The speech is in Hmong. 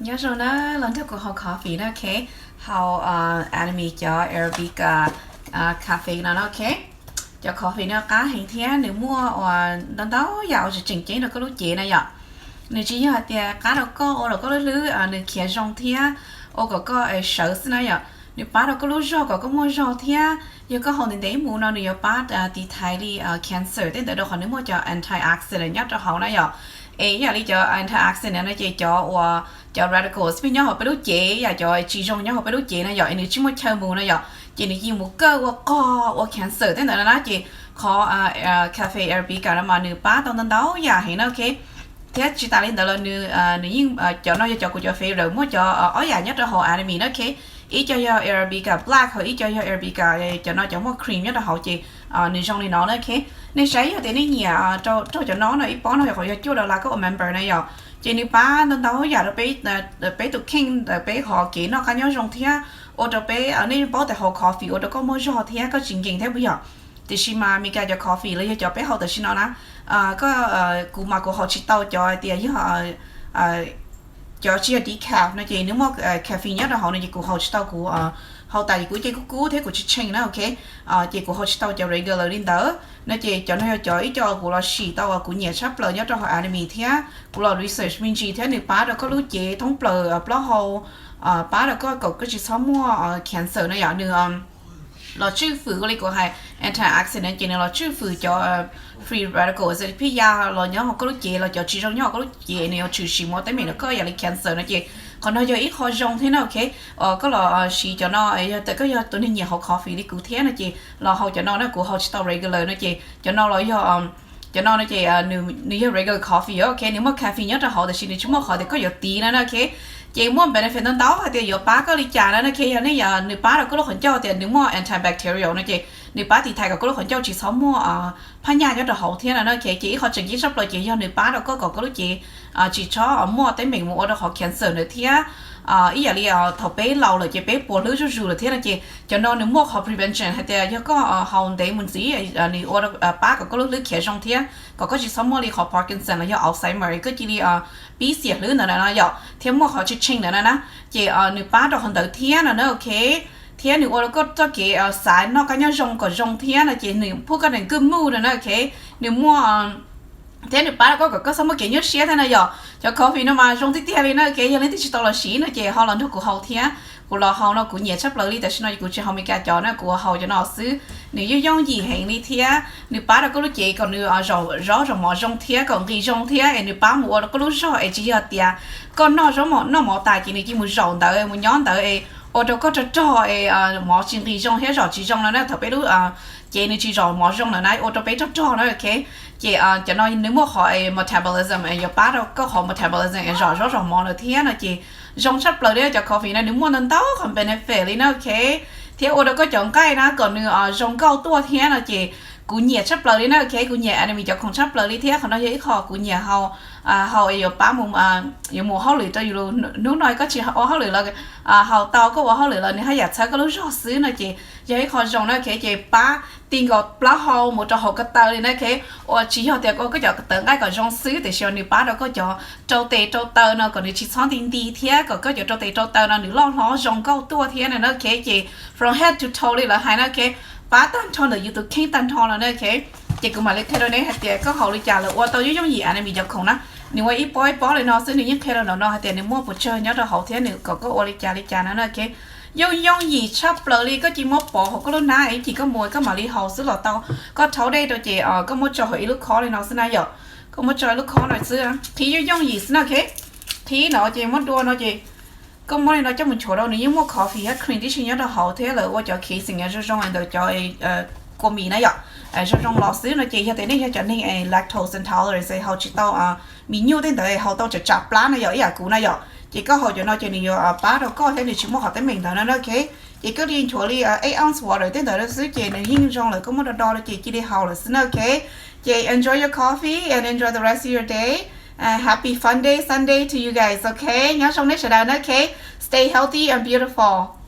Nyob zoo na, los nrog kuv haus coffee na, ok. Haus Anime cov Arabica cafe no na, ok. Cov coffee no qab heev thiab nws muaj ua ntau ntau yam uas tseem ceeb rau koj lub cev na yom. Nws tsis yog hais tias qab rau koj ua rau koj lub hlwb nws khiav zoo thiab ua kom koj sawv xwb na yom. Nws pab rau koj lub zog kom koj muaj zog thiab yog koj haus ntev ntev mus no nws yuav pab tiv thaiv li cancer tej ntawd rau qhov nws muaj cov antioxidant nyob rau hauv na yom. Es ib yam li cov antioxidant no ces cov uas cov radicals pheej nyob hauv peb lub cev, yam cov tsis zoo nyob hauv peb lub cev na yom, es nws tsis muaj chaw mus na yom, ces nws yeej mus kawg ua qog ua cancer tej ntawd na na. Ces qhov cafe Arabica no mas nws pab tau ntau ntau yam heev na, ok. Thiab tsis tas li ntawd los nws, nws yeej, cov no yog cov kuv cov favorite muaj cov ob yam nyob rau hauv Anime na, ok. Ib co yog Arabica Black ho ib co yog Arabica, cov no cov muaj cream nyob rau hauv ces nws zoo li no na, ok. Nej saib yog tias nej nyiam rau cov no no ib pob no yog qhov yog cuaj dollar koj ua member na yom, ces nws pab ntau ntau yam rau peb, peb tus kheej ntawm peb qhov kev noj qab nyob zoo thiab ua rau peb, nej paub tias haus coffee ua rau koj muaj zog thiab koj tsis nkees thiab puas yog? Tiam sis mas Meskas cov coffee los yog cov peb haus tam sim no na, koj, kuv mas kuv haus tsis tau cov tias yog cov tsis yog decaf no ces nws muaj caffeine nyob rau hauv no ces kuv haus tsis tau, kuv haus tas ces kuv ib ce kub kub thiab kuv tsis tsheej na, ok. Ces kuv haus tsis tau cov regular li ntawd no ces cov no yog cov ib co kuv los sim tau uas kuv nyiam tshaj plaws nyob rau hauv Anime thiab kuv los research me ntsis thiab nws pab rau koj lub cev thoob plaws plaub hau, pab rau koj kom koj tsis txhob muaj cancer na yom. Nws los tswj fwm ua li kuv hais antioxidant ces nws los tswj fwm cov free radical xws li phij ya los nyob hauv koj lub cev los cov tsis zoo nyob hauv koj lub cev nws yuav tshwm sim mus ua teeb meem rau koj yam li cancer no ces qhov no yog ib qho zoo thiab na, ok. Koj los siv cov no, yog tias koj yog tus neeg nyiam haus coffee li kuv thiab no ces los haus cov no na, kuv haus tsis tau regular no ces cov no los yog, cov no no ces nws yog regular coffee, ok, nws muaj caffeine nyob rau hauv tab sis nws tsis muaj qhov tias koj yuav tiv no na, ok. Ces muaj benefit ntau ntau hais tias yuav pab koj li cas na, ok. Yog nej, yog nws pab rau koj lub qhov ncauj tias nws muaj antibacterial no ces nws pab tiv thaiv kom koj lub qhov ncauj tsis txhob muaj phaj nyaj nyob rau hauv thiab no na, ok. Ces ib qho tseem ceeb tshaj plaws ces yog nws pab rau koj kom koj lub cev tsis txhob muaj teeb meem mus ua rau qhov cancer ntawd thiab ib yam li thaum peb laus lawm ces peb puas hlwb zuj zus lawm thiab no ces cov no nws muaj qhov prevention hais tias yog koj haus ntev mus ntxiv nws ua, pab kom koj lub hlwb khiav zoo thiab kom koj tsis txhob muaj li qhov Parkinson los yog Alzheimer koj cia li pib xiam hlwb ntawd na yom, thiab muaj qhov tsis tsheej ntawd na na. Ces nws pab rau qhov ntawd thiab no na, ok. Thiab nws ua rau koj txoj kev xav noj qab nyob zoo kom zoo thiab no ces nws phuaj koj neeg good mood no na, ok. Nws muaj thiab nws pab rau koj kom koj txhob muaj kev nyuaj siab thiab na yom. Cov coffee no mas zoo tiag tiag li na, ok. Yog leej twg tsis tau los siv no ces ho los nrog kuv haus thiab. Kuv los haus no kuv nyiam tshaj plaws li, tam sim no kuv tsis haus Meskas cov na, kuv haus cov no xwb. Nws yooj yooj yim heev li thiab nws pab rau koj lub cev kom nws zaum zaub zaum mov zoo thiab kom nqis zoo thiab es nws pab mus ua rau koj lub zog es tsis yog tias koj noj zaub mov noj mov tas ces nws cia mus zaum ntawd mus nyob ntawd es ua rau koj rog rog es mov tsis nqis zoo thiab zom tsis zoo no na. Thaum peb lub cev nws tsis zom mov zoo lawm na ua rau peb rog rog na, ok. Ces cov no nws muaj qhov metabolism es yuav pab rau koj qhov metabolism es zom zaub zom mov lawm thiab no ces zoo tshaj plaws li cov coffee no nws muaj ntau ntau qhov benefit li na, ok. Thiab ua rau koj cov nqaij na kom nws zoo nkauj tuaj thiab no ces kuv nyiam tshaj plaws li na, ok. Kuv nyiam Anime cov khoom tshaj plaws li thiab qhov no yog ib qho kuv nyiam haus, haus es yuav pab mus, yuav mus hauj lwm rau yus lus. Hnub no koj tsis ua hauj lwm los haus tau, koj ua hauj lwm los nws haj yam txhawb koj lub zog xwb no ces yog ib qho zoo na, ok. Ces pab ti nkaus plaub hau mus rau hauv ko taw li na, ok. Ua tsis yog tias ua koj cov tawv nqaij kom zoo xwb tiam sis nws pab rau koj cov rau tes rau taw no kom nws tsis txhob nti nti thiab kom koj cov rau tes rau taw no nws loj hlob zoo nkauj tuaj thiab no na, ok. Ces from head to toe li lawv hais na, ok. Pab tag nrho ntawm yus tus kheej tag nrho no na, ok. Ces kuv mam li qhia rau neb hais tias koj haus li cas lawv ua tau yooj yooj yim Anime cov khoom na. Nws ua ib pob ib pob li no xwb nws yeej qhia rau ntawm no hais tias nws muaj puas tsawg nyob rau hauv thiab nws kom koj ua li cas li cas no na, ok. Yooj yooj yim tshaj plaws li, koj cia li muab pov hauv koj lub hnab es ib chim koj mus koj mam li haus xwb los tau. Koj rhaub dej rau ces koj muab tso hauv ib lub khob li no xwb na yom. Koj muab tso ib lub khob no xwb, qhib yooj yooj yim xwb na, ok. Qhib no ces muab dua no ces koj muab li no coj mus nchuav rau, nws yeej muaj coffee thiab cream tib si nyob rau hauv thiab lawv ua cov casing zoo zoo ntawm cov kua mis na yom, zoo zoo los xwb no ces yog tias nej yog cov neeg lactose intolerance haus tsis tau mis nyuj tej ntawd haus tau tsam tsam plab na yom, ib yam kuv na yom, ces koj haus cov no ces nws yuav pab rau koj thiab nws tsis muaj qhov teeb meem ntawd na, ok. Ces koj li nchuav li eight ounce water tej ntawd xwb ces nws yeej zoo lawm, koj muab do do rau ces cia li haus lawm xwb na, ok. Ces enjoy your coffee and enjoy the rest of your day. Happy fun day Sunday to you guys, ok. Nyob zoo nej sawv daws na, ok. Stay healthy and beautiful.